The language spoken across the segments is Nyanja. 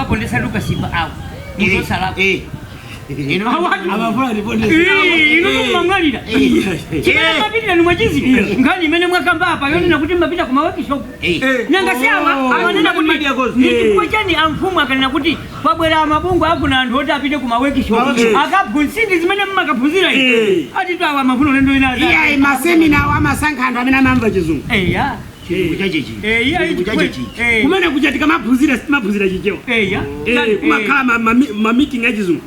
Akuapondesa lukasipa awo muzosalako. Amafuna ndipondese. Inu mumamwalira chimene mapitira nimwachizi nkhani imene mwakamba apa yonena kuti mmapita kuma workshop. Nanga si awa amanena kuti ndi chifukwa chani amfumu akanena kuti kwabwera amabungwe afuna anthu oti apite kuma workshop akaphunzindi zimene mmakaphunzira izi, atitu awa amafuna ulendo ina. Iyayi, ma seminar awo amasankha anthu amene amamva Chizungu. Eya. Chizungu chachichi. Eya. Chizungu chachichi. Kumene kuja tikamaphunzira sitimaphunzira Chichewa. Kumakhala ma meeting achizungu.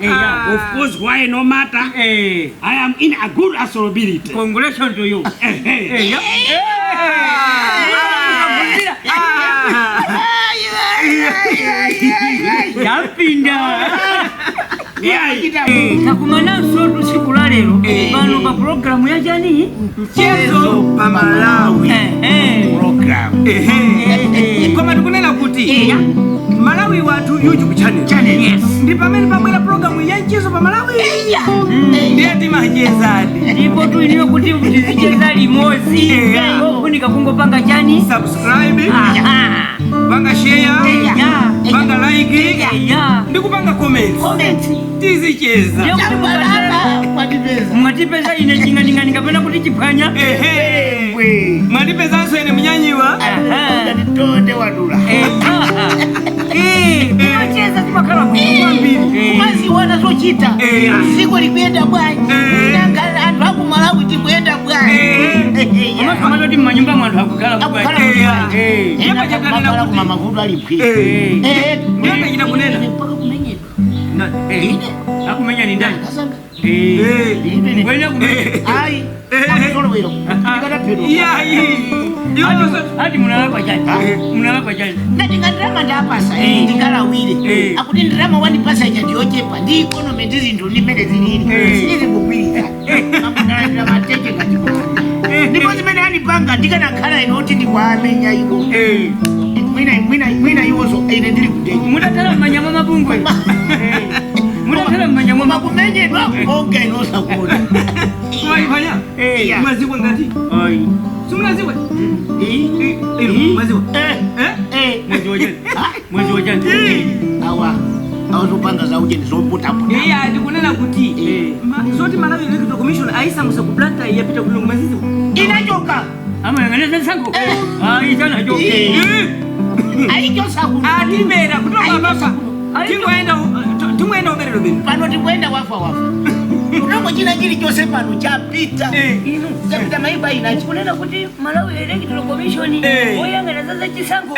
Of course, why no matter, I am in a good availability. Congratulations to you. Eya. Mukaphunzira yapinda. Iyayi. Takumananso tsiku la lero pano pa programu ya chani? Mchezo pa Malawi. Program. Koma tikunena kuti Malawi Wathu YouTube channel, Channel. Ndi pamene pabwera programu ya Mchezo pa Malawi, ndiye timachezadi. Ndipo tuiniwe kuti tizicheza limodzi, ofunika kungopanga chani? Subscribe, panga share, panga like ndi kupanga comment. Comment. Tizicheza. Ndiye kuti Mwatipeza. Mwatipeza ine Ching'aning'ani kapena kuti Chiphwanya. Ehe, mwatipezanso ine Mnyanyiwa. Tonde wadula. Timacheza, timakhala bwino kwambiri. Kumaziwana zochita. Dziko likuyenda bwanji? Nanga anthu aku Malawi tikuyenda bwanji? Komanso kuti mmanyumba mwanthu akukhala Akukhala bwanji? Ndiye pachatanena Makhala kuti kuma mavuto ali phwi. Ndiye tachita kunena. Mpaka kumenyedwa. Ine. Akumenya ni ndani? Kasanga. Wena kumenya. Ayi. Akuzolowero. Ndikataphedwa. Iyayi. Ati munalakwa chani? Munalakwa chani? Ndatinga ndirama ndapasa, ndingalawire. Akuti ndirama wandipasa ija ndiyochepa ndi economy ndi zinthu ndi mmene zilili, sizikugwirizana. Makundalandira mateche ngati ndipo zimene anipanga, ndikanakhala ine oti ndikwamenya iwo, mwina mwina mwina iwonso ine ndili kutenya. Mudathala mmanya mwa mabungwe. Mudathala mmanya mwa Koma mabungwe. kumenyedwa konga inosakuona. Kumaifanya. Mwazikwa ngati Ayi. simunazikwa ino mwazikwa. Eh. Mwezi wa chani? Mwezi wa chani? Awa awazopanga zauje ndizoputaputa. Iya, ndikunena kuti zoti Malawi Electoral Commission aisamusa ku Blantyre yapita kulungu mazizi. Inachoka. Amayang'anira sango. Ayi, chanacho. Aichosa kuno. Atibera kutoka papa tingoenda, tingoenda uberero bino. Pano tikuenda wafa wafa kutongo, china chilichonse pano chapita. Inu. Chapita maimba inachi. Kunena kuti Malawi Electoral Commission oyang'ana za chisankho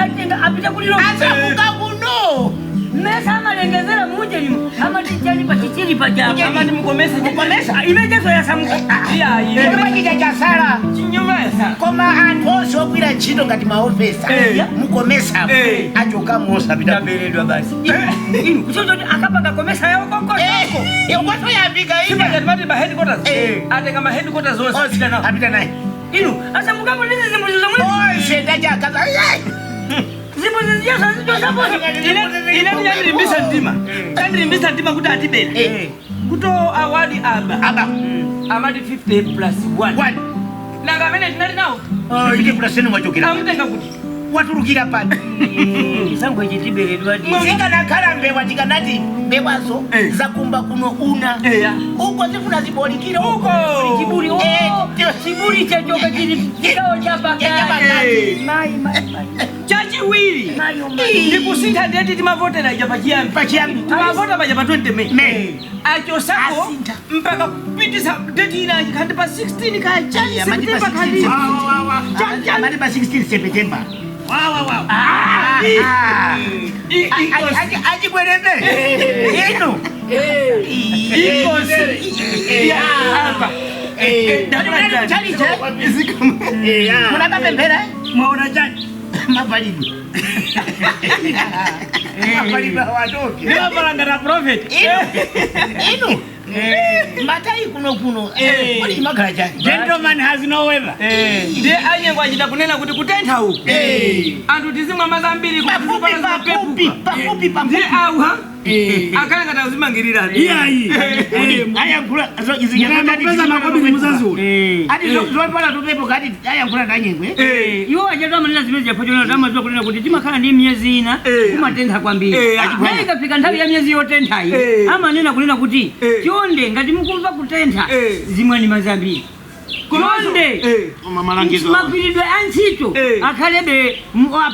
atenga apita kulilo. Asamuka kuno. Mesa amalengezera mujeni amati chani pachichili paja? Amati mukomesa. Mukomesa. Imechezo yasamuka. Iya. Chifukwa chija chasala. Chinyumba yasa. Koma anthu onse ogwira ntchito ngati maofesa mukomesa achoka mosapita. Taberedwa basi. Inu kuchototi akapanga komesa yawo konkosako. Ukwatoyambika ina. Sipati ma headquarters. Atenga ma headquarters onse apita nawo. Apita naye. Inu asamukapo ndizi zimbuzi zomwe. Onse ndachakaza. Zimbuzi zijazo zichosaposo. Ine ndiyandilimbisa mtima, tandilimbisa mtima kuti atibera kuto awadi aba Aba. amati 50 plus 1. One. Nanga amene tinali nawo Ite plus enu mwachokera. Amutenga kuti? Watulukira pano. Chisankho ichi tiberedwa di. Zikanakhala mbewa, tikanati mbewazo zakumba kuno una. Uko zifuna zibolikire Uko. Chiburi. Chiburi chachoka chili chigawo chapakati. Chapakati. Mai mai mai. Chachiwiri Mayo mai. ndikusintha date timavotera ija pachiyambi. Pachiyambi. Timavota paja pa 20 May. May. Achosako Asintha. mpaka kupitisa date ina khandi pa 16 kachani Amati pa September 16. khandi. Amati pa 16 September. Achibwereze inu. Ikosi apa. Chaliche munakapemphera. Mwaona chani? Mapalidwe mapalidwe awatoke. Ndimabalanga na prophet. Inu matayi kuno kuno kodi chimakhala chani? Gentleman has no weather. Ndiye anyengo achita kunena kuti kutentha uku anthu tizimwa mazambiri. Pafupi pafupi pafupi Ndiye pafupi. auha Akhala ngati azimangirira. Iyayi. Ayankhula Mukapeza makobiri muzaziona. Ati zopala tupepo kati ayankhula ndanyengwe. Iwo achatu amanena zimene ziyaphochona amadziwa kunena kuti timakhala ndi miyezi ina kumatentha kwambiri. Naye ikafika nthawi ya miyezi yotenthayi, amanena kunena kuti chonde, ngati mukumva kutentha, zimwani madzi ambiri. Chonde, malangizo magwiridwe a ntchito akhalebe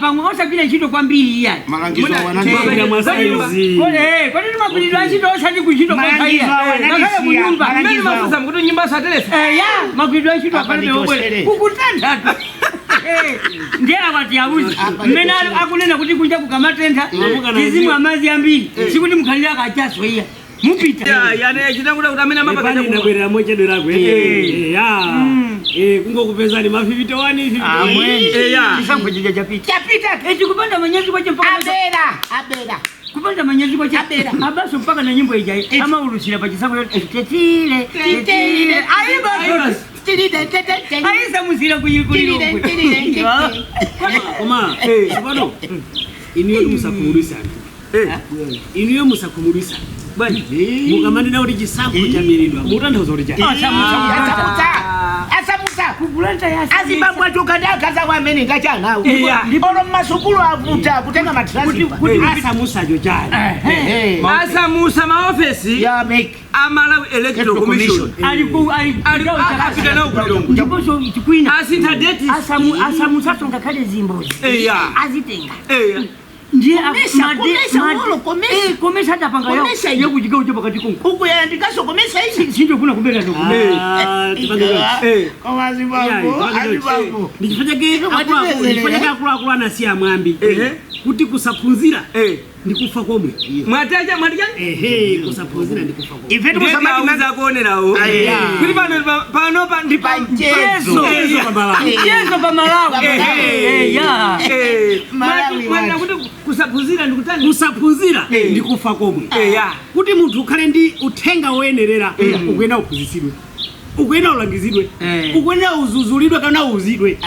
pamwe osagwira ntchito kwambiri iyayi. Malangizo Mabwera mwa saizi. Kodi timagwiridwe a ntchito osati kuntchito kokha Malangizo iya, awa ngakhale anandisiya. kunyumba. Mmene mafusa kuti nyumba satelesa. Ya, magwiridwe a ntchito Apa akhalebe ndi obwera chosere. kukutentha. Ndiye akwati auzi Apa mmene ndi chosere. akunena kuti kunja kukamatentha tizimwa amazi ambiri, sikuti mukhalira kachaso iya, mupita. Yani chitakuda kuti amene Pani amapaka. ndabwerera mochedwerako ya kungokupezani ma 51 51. Amweni. Chisankho chija chapita. Chapita. Tikupanda manyazi kwache mpaka Abera abera. Kupanda manyazi kwache Abera. abaso mpaka na nyimbo ija amaulusira pa chisankho, tetile tetile aiba aisamusira kuyikuliro. Koma tsopano inuyo musakhumudwitse anthu, inuyo musakhumudwitse. Mukamanena kuti chisankho chamiridwa, mutanthauza kuti chani? Asamutsa asamutsa. Kubulanta ya Azibambo achoka ndi akazi amene ngachanawo. Iya. Olo mmasukulu avuta kutenga matransfer. Asamusacho chani? Asamusa maofesi Ya MEC. a Malawi Electoral Commission. Ali ku ali Apita nawo kulilongo. Ndiponso chikwina Asintha date. Asamusaso ngakhale zimbuzi azitenga. Ndiye Komesa, komesa, wolo, komesa. Komesa adapanga yawo Komesa iyo. yakuchigawo chapakati konko. Uku yandikaso komesa ichi. Sindofuna kubera Ah, tipange chonchi. Koma azibambo azibambo. Ndichifukwa chake akuluakulu anasiya mwambi kuti kusaphunzira ndikufa komwe. Mwataja mwatija. Ehe, kusaphunzira ndikufa komwe. Ife Ndikusamati tikusamati kuonerawo. Kuti pano pano pa ndi pa Mchezo. Mchezo pa Malawi. Mchezo pa Malawi. Ya. Malawi Mwana watu. kuti kusaphunzira ndikutani? Kusaphunzira ndikufa komwe. Kuti munthu ukhale ndi uthenga woyenerera, ukuyenera uphunzitsidwe, ukuyenera ulangizidwe, ukuyenera uzuzulidwe kana uuzidwe.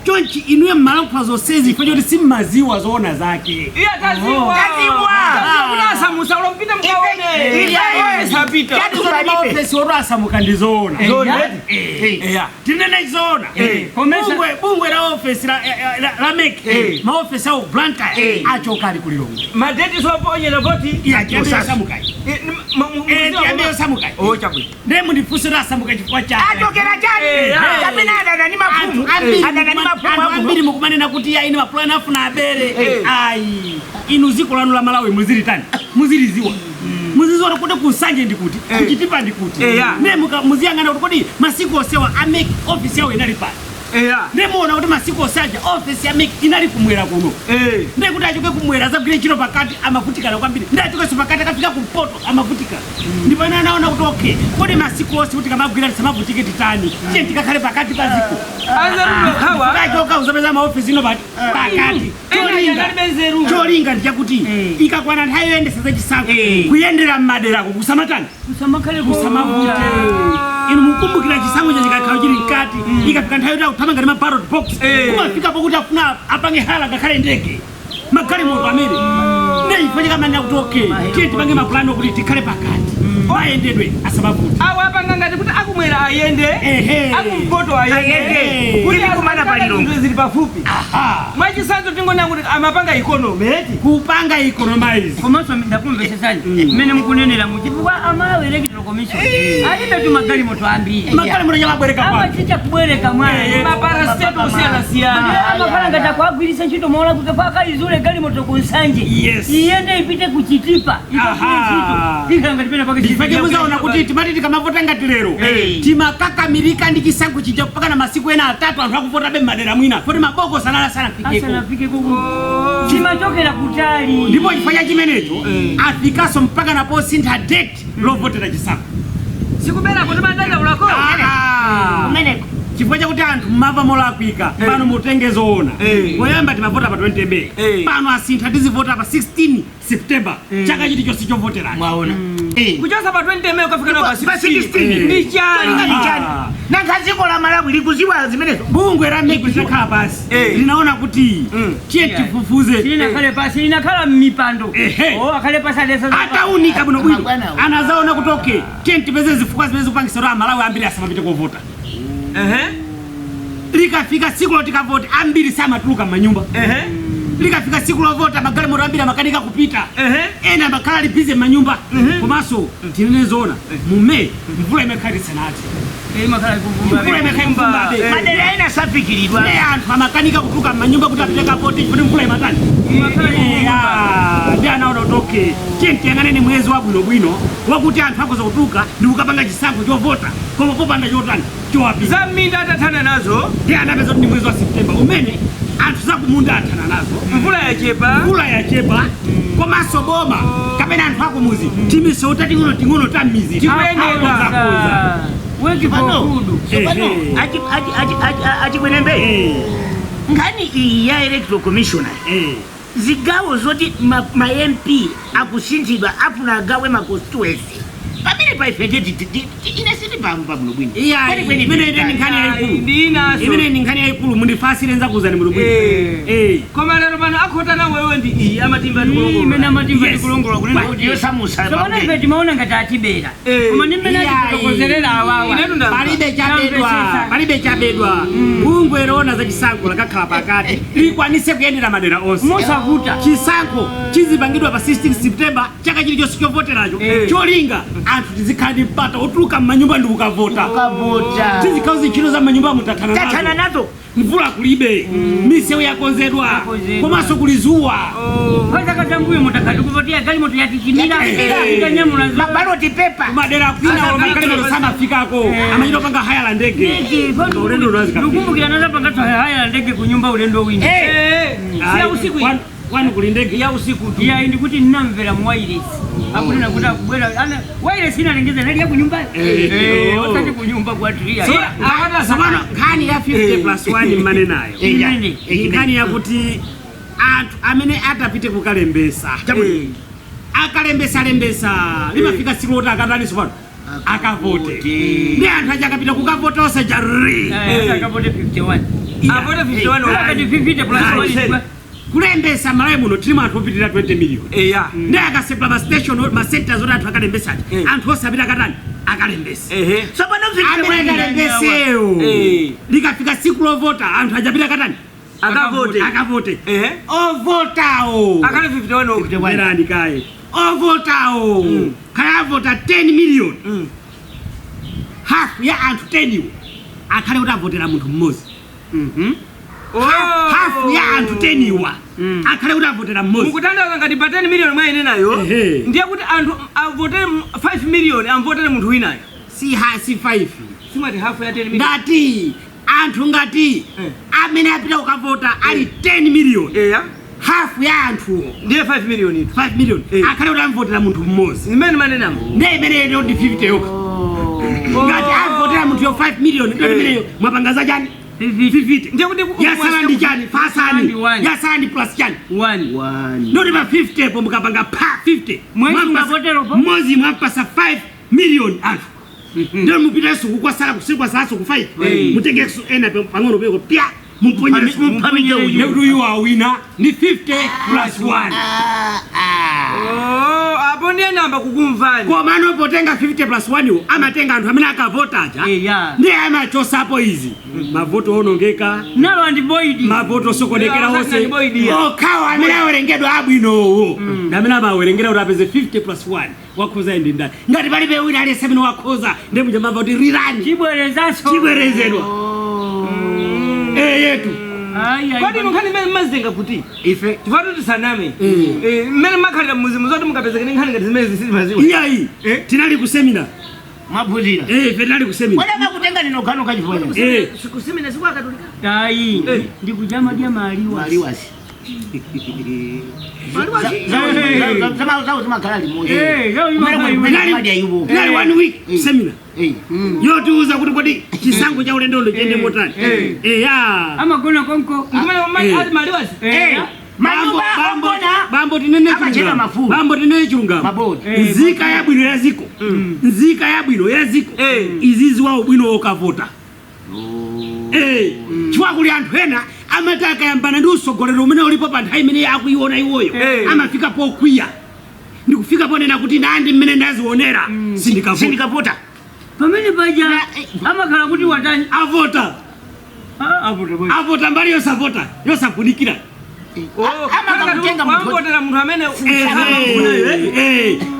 Chonchi inuyo mmalankhula zonsezi chifukwa choti simmaziwa zoona zake. Iye taziwa. Taziwa. Taziwa kuti asamusa ulompita mkaone. Iye. Sapita. Chatu Maofesi oto asamuka ndi zoona. Tinene zoona. Bungwe la ofesi la MEC, maofesi awo Blantyre achoka ali kulilongwe. Madeti soponyera voti. Asamukayi, tiyambe yosamukayi. Oh, chabwino. Ndiye mundifunse kuti asamuka chifukwa chake? Achokera chani? Kapena adana ni mafumu. Adana ni mafumu. Anthu ambiri mukumanena kuti ayi, ni mapulani afuna abere. Ayi, inu dziko lanu la Malawi muzilitani, muziliziwa, muziziwa kuti kusanje ndikuti, kuchitipa ndikuti. Ndiye muziyang'ana kuti kodi masiku onsewa a MEC ofisi yawo inali pano? Ndiye muona kuti masiku onse aja ofisi ya MEC inali kumwera kuno. Ndiye kuti achoke kumwera azagwire ntchito pakati amavutikana kwambiri. Ndiye achokenso pakati akafika kumpoto amavutikana. Ndipo ena anaona kuti okay, kodi masiku onse kuti kamagwira tisamavutike titani? Tiye tikakhale pakati pa dziko. Anzeru hawa. Kachoka uzapeza maofisi ino pakati. Cholinga. Cholinga ndichakuti ikakwana nthawi yoyendesa zachisankho, kuyendera mmaderako kusamatani? Kusamakhale. Kusamavute. Inu mukumbukira chisankho chachikakhala chili mkati, ikafika nthawi yoti akuthamanga ndi ma ballot box, kumafika pokuti afuna apange hala ngakhale ndege, magalimoto amene. Ndiye chifukwa chakamanena kuti okay, tiye tipange mapulani okuti tikhale pakati, mayendedwe asamavute. Awo apanga ngati kuti akumwera ayende. Akumpoto ayende. Ayende. Kuti Kumana palilongo. zinthu zili pafupi. Mwachisanzo tingonena kuti amapanga economy eti. Kupanga economize. Komanso ndakumvesesani mmene mukunenera muchifukwa a Malawi Electoral Commission alibe tu magalimoto ambiri. Magalimoto chamabwereka kwanu. Amachita kubwereka mwana. Maparastatal osiyanasiyana. Amakhala ngati akuagwiritsa ntchito molakwika pakaizule galimoto kunsanje iyende ipite kuchitipa ikagwire ntchito, ikhala ngati pena pake. Ndifake muzaona kuti timati tikamavota ngati lero, timakakamirika ndi chisankho chija mpaka na masiku ena atatu anthu akuvotabe m'madera mwina poti mabokosi anali asanafikeko. Asanafike kuku chimachokera kutali. Ndipo chifukwa cha chimenecho afikanso mpaka na posintha date lovotera chisankho. Sikubera kuti madandaulako. Kumeneko. Chifukwa chakuti anthu mmava molakwika, pano mutenge zoona. Poyamba timavota pa 20 May. Pano asintha, tizivota pa 16 September chaka chilichonse chovoteracho. Mwaona. Kuchosa pa 20 May ukafika na pa Pa 16. 16. Ndi chani? Ndi chani? Nanga dziko la Malawi likuziwa zimenezo? Bungwe la MEC linakhala pasi, linaona kuti tiye tifufuze. Silinakhale pasi, linakhala mmipando. Ehe. Oh, akhale pasi alesa. Ataunika bwinobwino, Mabwana. anazaona kuti okay, tiye tipeze zifukwa zimene zikupangisa kuti Amalawi ambiri asamapite kovota. Likafika tsiku loti kavote, ambiri samatuluka m'manyumba. Likafika tsiku lovota, magalimoto ambiri amakanika kupita, ena amakhala ali busy m'manyumba. Komanso tinene zoona, mu May mvula imakhala isanati. Imakhala ikuvumba. Mvula imakhala ikuvumbabe. Madera ena safikiridwa. Ne anthu amakanika kutuluka m'manyumba kuti apite kavote chifukwa mvula imatani? Imakhala Eya, ndi anaona kuti okay, tiye tiyang'aneni mwezi wabwinobwino wakuti anthu akhoza kutuluka ndi kukapanga chisankho chovota, koma popanda chotani, chowapita. Za mminda atathana nazo. Ndi anapeza kuti ndi mwezi wa September umene anthu zakumunda athana nazo, mvula yachepa, mvula yachepa, komanso boma kapena anthu akumuzi timisewu tating'ono ting'ono ta m'mizi Tikuyenera. Work for food. Tsopano Ehe. achibwenembe, nkhani iyi ya electoral commissioner, zigawo zoti ma MP akusinthidwa, afuna agawe ma constituency, pamene paife ine siti pabwino bwino. Iya, imene ndi nkhani yayikulu. Ndinaso. Imene ndi nkhani yayikulu, mundifasire, nzakuuzani muno bwino. Koma lero pano akhotana wewe ndi iyi amatimba. Iyi imene amatimba. Yes. Tikulongola kunena kuti Yosamusa. tsopano ife timaona ngati atibera, koma ndi mmene atitokozerera awawa. Inetu ndamva. Palibe chabedwa. Tamvesesa. Palibe chabedwa. Bungwe loona za chisankho lakakhala pakati likwanise kuyendera madera onse mosavuta. Chisankho chizipangidwa pa 16 September chaka chilichonse chovoteracho, cholinga anthu tizikhala ndi mpata otuluka m'manyumba ndi kukavota. Ukavota. Tizikhala zintchito za m'manyumba mutathana Tathana nazo. nazo. Mvula kulibe, misewu yakonzedwa, Yakonzedwa. komanso kuli zuwa. Kwa zambuyo mutakati kupotia galimoto yatichimira, Yatichimira. itanyamula Ma ballot paper. Madera kwina olo magalimoto samafikako, amachita opanga hire la ndege. Ulendo unazikafika. Ndikumbukira nazapanga hire ndege kunyumba ulendo wina. Siya usiku iyi. Kwanu kuli ndege? Ya usiku tu. Iya, ndikuti ndinamvera mu wireless akunena kuti akubwera ana wireless inalengeza nali ya kunyumba, osati kunyumba kwathu iya. Tsopano nkhani ya 50 plus 1 mmanenayo, Imene. nkhani yakuti anthu amene atapite kukalembesa, akalembesa-lembesa, limafika tsiku loti akatani pano, akavote, ndi anthu aja akapita kukavota osajari. Akavote 51. Avote 51. Akati 50 plus 1. Kulembesa Malawi muno tilimu anthu opitirira 20 million. Eya. Ndi akasepula ma station, ma centers oti anthu akalembesati, anthu osapita akatani, akalembesa. Tsopano Amene akalembesewo, likafika tsiku lovota, anthu ajapita katani? Akavote. Akavote. Ehe. Ovotawo Akale 51 okha. Bwerani kaye. Ovotawo kaya avota 10 million, hafu ya anthu 10 iwo akhale kuti avotera munthu mmodzi. Oh. Hafu ya anthu 10 iwa akhale kuti avotera mmodzi. Mukutanthauza ngati pa 10 million mwayene nayo, ndiye kuti anthu avotere 5 million amvotere munthu winayo? Si ha, si 5. Simati hafu ya 10 million? Ngati anthu, ngati amene apita kukavota ali 10 million, hafu ya anthuwo ndiye 5 million itu. 5 million akhale kuti amvotera munthu mmodzi. Zimene manenamo. Ndiye imeneyo ndi 50 yokha. Ngati avotera munthu yo 5 million, ndiyo imeneyo mwapanga za chani? 50. Ndiye kuti Yasala ndi chani? Fasani. Ndi one. Yasala ndi plus chani? 1. Ndoti pa 50 po mukapanga pa 50, Mwezi ungapoteropo? mmodzi mwampasa 5 million anthu, ndiyo mupitenso kukwasala kusiku kwasalaso ku 5, mutengeso ena pang'ono peko pya mumponyereso. Mupamije uyu. Ndekuti uyu awina ndi 50 plus 1. Oh, apo ndiye namba kukumvani. Komano potenga 50 plus 1 iwo amatenga anthu amene akavota aja, ndiye amachosapo izi mavoto onongeka, Nalo andiboidi. mavoto osokonekera. Yeah, Onse osati boidi, ya. okhawo amene awerengedwa abwinowo ndi amene amawerengera kuti apeze 50 plus 1. Wakhoza ndi ndani? Ngati palibe wina aliyense amene wakhoza, ndiye mujamamva kuti rirani. Chibwerezanso. Chibwerezedwa eyetu. Kodi inu nkhani imene mmazitenga kuti? Ife Chifukwa tisaname, mmene mmakhalira mmuzimu zoti mukapezeke ndi nkhani ngati zimene zisitimaziwa. Iyayi, tinali ku seminar. Mwaphunzira. Ife tinali ku seminar. Kodi amakutenga nino khano kachifukwa? Kusemina siku akatolika. Ayi, ndikujamadya maliwa. Maliwasi zawo zimakhala limodzi. Zawo zimakhala limodzi. Tinali one week seminar yotiuza kuti kodi chisankho cha ulendondo chiyende motani, eya. Amagona konko. Kumene ati maliwasi. Manyumba ogona Bambo tinene Amachena chilungamo. mafumu. Bambo tinene chilungamo. Mabodi. Nzika yabwino ya ziko. Nzika yabwino ya ziko. Izizi wawo bwino okavota. Chifukwa kuli anthu ena amati akayambana ndi usogolero umene ulipo pa nthawi imene akuiona iwoyo amafika pokwiya ndikufika ponena kuti nandi mmene ndazionera sindikavota. Sindikavota. Pamene paja amakhala kuti watani Avota. Avota bwana. Avota mbali yosavota yosafunikira. Amakamutenga munthu. Wamvotera munthu amene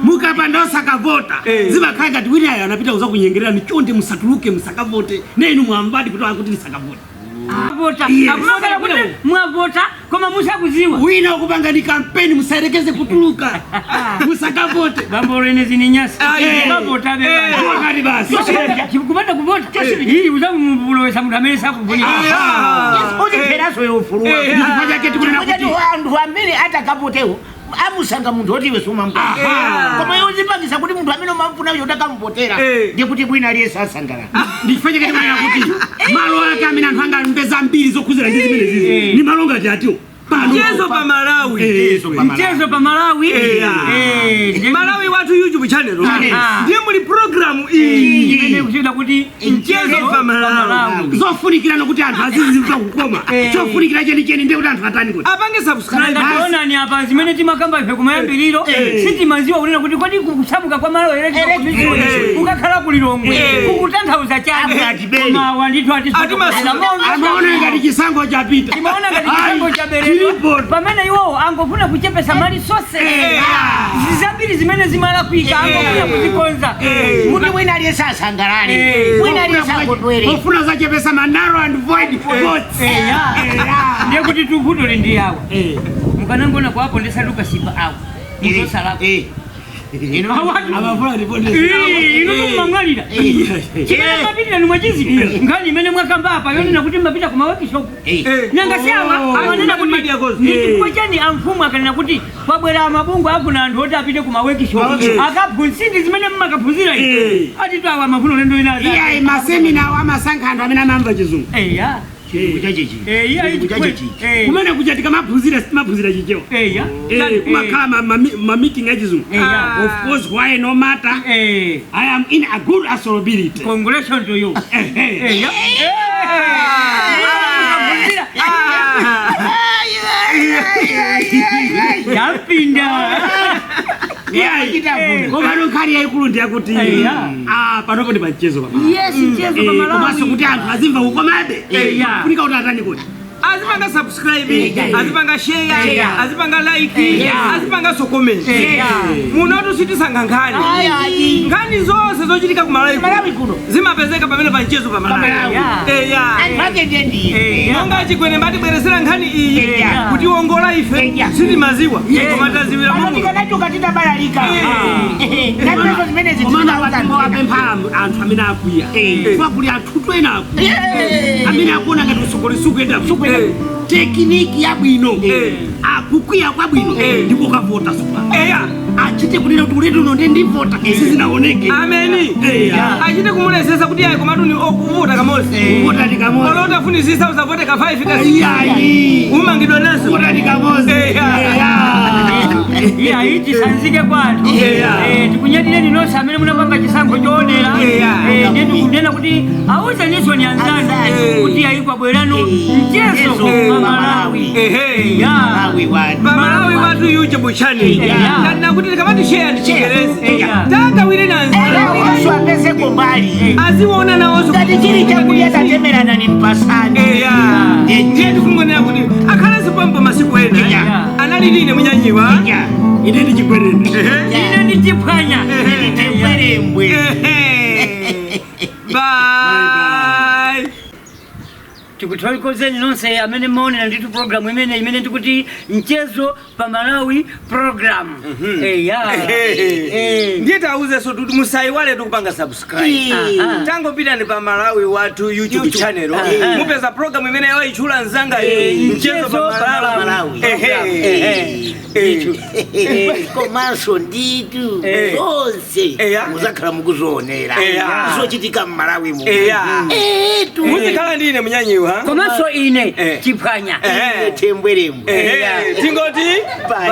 Mukapanda osakavota zimakhala ngati winayo anapita kuza kunyengererani chonde musatuluke musakavote ne inu mwambadi kuti akuti ndisakavote. Avota. Yes. Akumakhala kuti mwavota koma musakuziwa. Wina ukupanga ni kampeni musayerekeze kutuluka musakavote. Bambo lene zininyasa. Mavota be. Wakati basi. Kupanda kuvota. Hii uzamulowesa munthu amene sakuvunika. Uziperaso yofuluwa. Chifukwa chake tikunena Chifukwa kuti chati anthu amene atakavotewo amusanga munthu oti iwe sumamufuna. Koma iwe uzipangisa kuti munthu amene umamufuna uyo utakamupotera ndiye kuti bwina aliyense asangalala. Ndi chifukwa chake tikunena kuti malo ake amene anthu angapeza mbiri zokhuzira ndi zimene zizi ni malo ngati atiwo pano. Mchezo pa Malawi. Mchezo pa Malawi. Malawi wathu YouTube channel ndiye muli programu iyi Imene kuchita kuti Mchezo pa Malawi. Zofunikirana kuti anthu azizimva kukoma. Chofunikira chenicheni ndiye kuti anthu atani kuti apange subscribe. Ngationa apa zimene timakamba ife kumayambiriro sitimaziwa kunena kuti kodi kusamuka kwa Malawi Electoral Commission kukakhala kulilongwe kukutanthauza chani. Koma wandithu amaona ngati chisankho chapita. Timaona ngati chisankho chaberedwa pamene iwowo angofuna kuchepesa mali sonse zambiri zimene zimalakwika angofuna kuzikonza. Kuti wina aliyense asangalale. Wina aliyense akondwere. Ofuna zachepesa ma narrow and void votes. Ndiye kuti tuvuto ndi yawo mukanangona kwapo ndisaduka sipa awo muzosalako. Amavula ripoti. Inu mumamwalira chimene mapitira ni mwachizi nkhani imene mwakamba apa yonena kuti mmapita kuma workshop. Nanga si awa amanena kuti ndi chifukwa chani amfumu akanena kuti kwabwera amabungwe afuna anthu oti apite kuma workshop akaphunzire zimene mmakaphunzira izi atitu awa amafuna ulendo ina. Iyayi masemina awo amasankha anthu amene amamva chizungu. Eya. Eya. Kumene kuja tikamaphunzira sitimaphunzira chichewa. Eya. Kumakhala ma meeting achizungu. Of course why no matter I am in a good assortability. Congratulations to you. Eya. Yapinda. Iyayi komano nkhani yayikulu ndiyakuti panopo ndi pamchezo pa Malawi. Yes, mchezo pa Malawi. Komanso kuti anthu azimva kukomabe kufunika kuti atani kuti azipanga subscribe, azipanga share, azipanga like, azipanga so comment. Munotu sitisankha nkhani. Nkhani zonse zochitika ku Malawi kuno zimapezeka pamene pa mchezo pa Malawi. Eya. Anthu ake ndiye ndiye. Monga Chigwene mbatibweresera nkhani iyi kuti wongola ife sitimaziwa koma taziwira Pano Mulungu. tikanachoka titabalalika. Napezo zimene Komano wapempha anthu amene akwiya chifukwa kuli anthu ena akwiya amene akuona ngati usogoli sukuyenda bwino. Tekiniki yabwino akukwiya kwabwino ndipo kavota supa achite kunena kuti ulendo uno ndiye ndivota sizinaoneke. Ameni. Achite kumulesesa kuti ayi komatu ni okuvota kamodzi. Kuvota ndi kamodzi. Olo utafunisisa usavote ka 5 ka 6. Iyayi. Umangidwa naso. Kuvota ndi kamodzi. Iya ichi sanzike kwathu. Tikunyadireni nonse amene munapanga chisankho choonera. Ndiye tikunena kuti awuzeninso ni anzanu kuti ayi kwabwerano mchezo pa Malawi. Malawi wanu. Pa Malawi wathu YouTube channel. Kana kuti tikamati share ndi Chingerezi. Tagawire na anzanu. Yesu apezeko mbali. Aziona nawonso. Ngati chili chakulya tatemerana ni mpasani. Ndiye tikungonera kuti akhalenso pampo masiku ena. Anali ine munyanyiwa. Ine ndi Chigwereni. Ine ndi Chiphwanya. Ndikwerembwe. Bye. Tikuthokozeni nonse amene maonera ndithu programu imene imene ndikuti mchezo pa Malawi program. Eya. Ndiye tauzenso kuti musayiwale tikupanga subscribe. Tangopitani pa Malawi wathu YouTube channel. Mupeza program imene yaitchula nzanga iyi mchezo pa Malawi. Komanso nditu zonse muzakhala mukuzionera zochitika m'Malawi mu. Muzikhala ndi ine munyanyiwa. Komanso ine Eh. Chiphwanya. Eh. Thembwerembwe. Tingoti Bye.